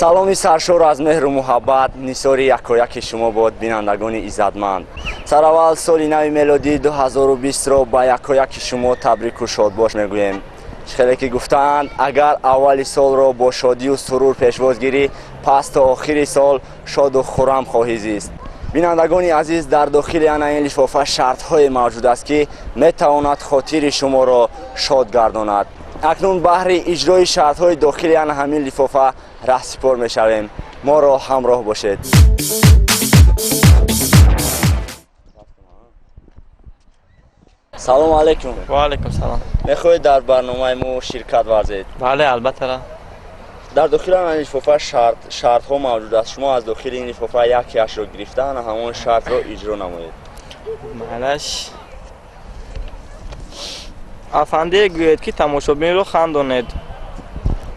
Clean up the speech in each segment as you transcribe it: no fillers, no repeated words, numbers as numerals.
Саломи саршор аз меҳру муҳаббат нисори якояки шумо бод, бинандагони иззатманд. Сараввал соли нави мелодии 2020-ро ба якояки шумо табрику шодбош мегӯем. Хеле ки гуфтаанд, агар аввали солро бо шодию сурур пешвоз гирӣ, пас то охири сол шоду хуррам хоҳӣ зист. Бинандагони азиз, дар дохили ана ин лифофа шартҳое мавҷуд аст, ки метавонад хотири шуморо шод гардонад. Акнун баҳри иҷрои шартҳои дохили ана ҳамин лифофа раҳсипор мешавем. Моро ҳамроҳ бошед. Салому алайкум. Ва алайкум салом. Мехоҳед дар барномаи мо ширкат варзед? Бале, албатта. Дар дохили ана лифофа шартҳо мавҷуд аст. Шумо аз дохили ин лифофа якеашро гирифта, ана ҳамон шартро иҷро намоед. Малаш. Афандие гӯед, ки тамошобинро хандонед.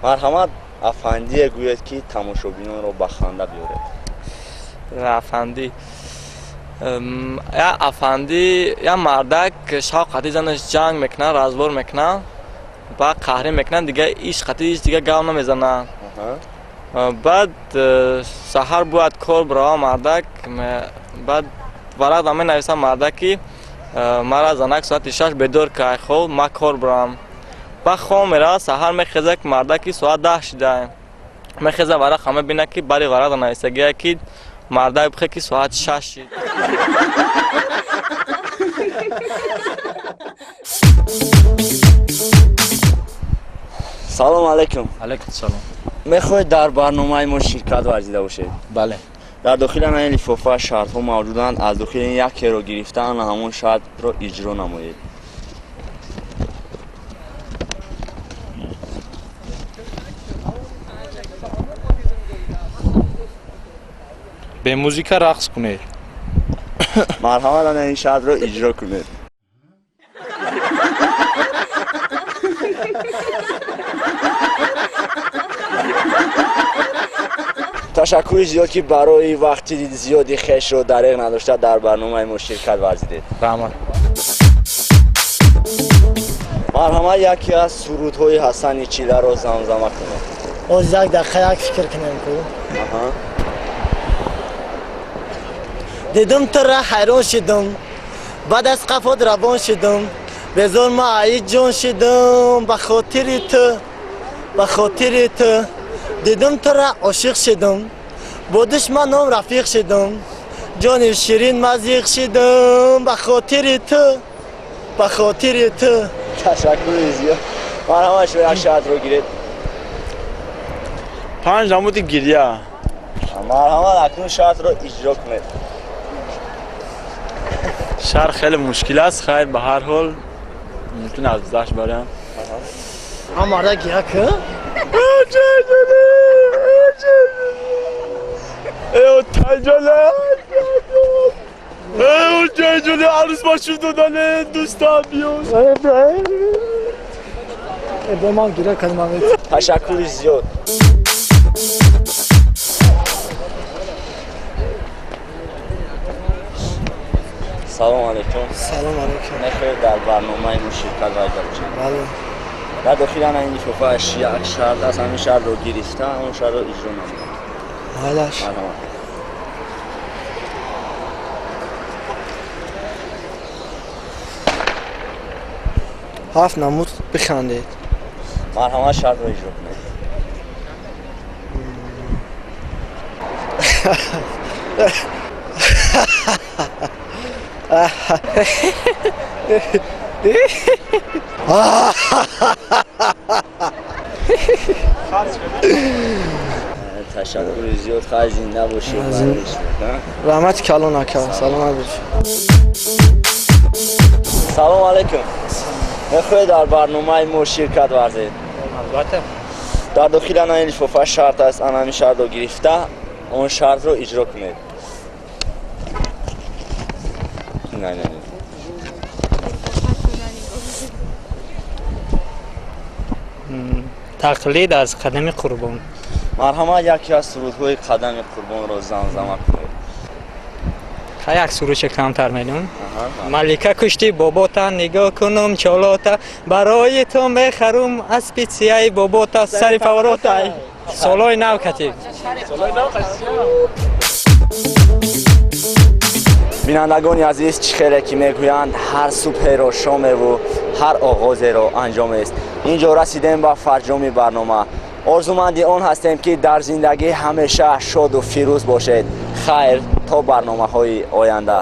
Марҳамат, афандие гӯед, ки тамошобинонро ба ханда биёред. Афанди. Я афанди, я мардак шав қати занаш ҷанг мекунад, разбор мекунад, баъд қаҳрӣ мекунад, дига иш қати иш дига гав намезанад. Баъд саҳар бояд кор бирава мардак, баъд варақ менависад мардак, ки мара занак соати 6 бедор кай, хоб ма кор бирам. Баъд хоб меравад, саҳар мехезад мардак, ки соат 10 шуда. Мехезад, варақ мебинад, ки баъди варақ нависагия, ки мардак бихе, ки соат 6 шид. Салому алайкум. Алайкум салом. Мехоҳед дар барномаи мо ширкат варзида бошед? Бале. Дар дохили ана ин лифофа шартҳо мавҷуданд. Аз дохили ин якеро гирифта, ана ҳамон шартро иҷро намоед. Бе музика рақс кунед. Марҳамат, ана ин шартро иҷро кунед. Ташаккури зиёд, ки барои вақти зиёди хешро дареғ надошта дар барномаи мо ширкат варзидед. Раҳмат. Марҳамат, яке аз сурудҳои Ҳасани Чиларо замзама кунед. Оз як дақиқа як фикр кунем ку. Дидум тура, ҳайрон шидум, баъд аз қафот равон шидум, безор ма аи ҷон шидум, ба хотири ту, ба хотири ту. Дидум тура, ошиқ шидум, бо душманом рафиқ шидум, ҷони ширин мазиқ шидум, ба хотири ту, ба хотири ту. Ташаккури зиёд. Марҳамат, шумо як шартро гиред. 5 намуди гиря. Марҳамат, акнун шартро иҷро кунед. Шарт хеле мушкил аст, хайр, ба ҳар ҳол мумкин аз гузашт барам. А мардак гиря ку? Арӯс бошум додане дӯстам биёд. Бо ман гиря кардам. Ташаккури зиёд. Салому алайкум. Салому алайкум. Мехоҳед дар барномаи мо ширкат варзида бошед? Бале. Дар дохили ана ин лифофа як шарт аст, ҳамин шартро гирифта, он шартро иҷро намоед. Малаш. Марҳамат. 7 намуд бихандед. Марҳамат, шартро иҷро кунед. Ташаккури зиёд, хайр, зинда бошед. Раҳмати калон ака, саломат бошед. Салому алайкум. Мехоҳед дар барномаи мо ширкат варзед? Албатта. Дар дохили ана ин лифофа шарт аст, ана ҳамин шартро гирифта, он шартро иҷро кунед. Не, не, не. Тақлид аз Қадами Қурбон. Марҳамат, яке аз сурудҳои Қадами Қурбонро замзама кунед. Як сурудша камтар медонам. Малика кушти бобота, нигоҳ кунум чолота, барои ту мехарум аспи сияи бобота, сари поворота. Солои нав катиб. Бинандагони азиз, чӣ хеле ки мегӯянд, ҳар субҳеро шомеву ҳар оғозеро анҷомест. Ин ҷо расидем ба фарҷоми барнома. Орзуманди он ҳастем, ки дар зиндагӣ ҳамеша шоду фирӯз бошед. Хайр, то барномаҳои оянда.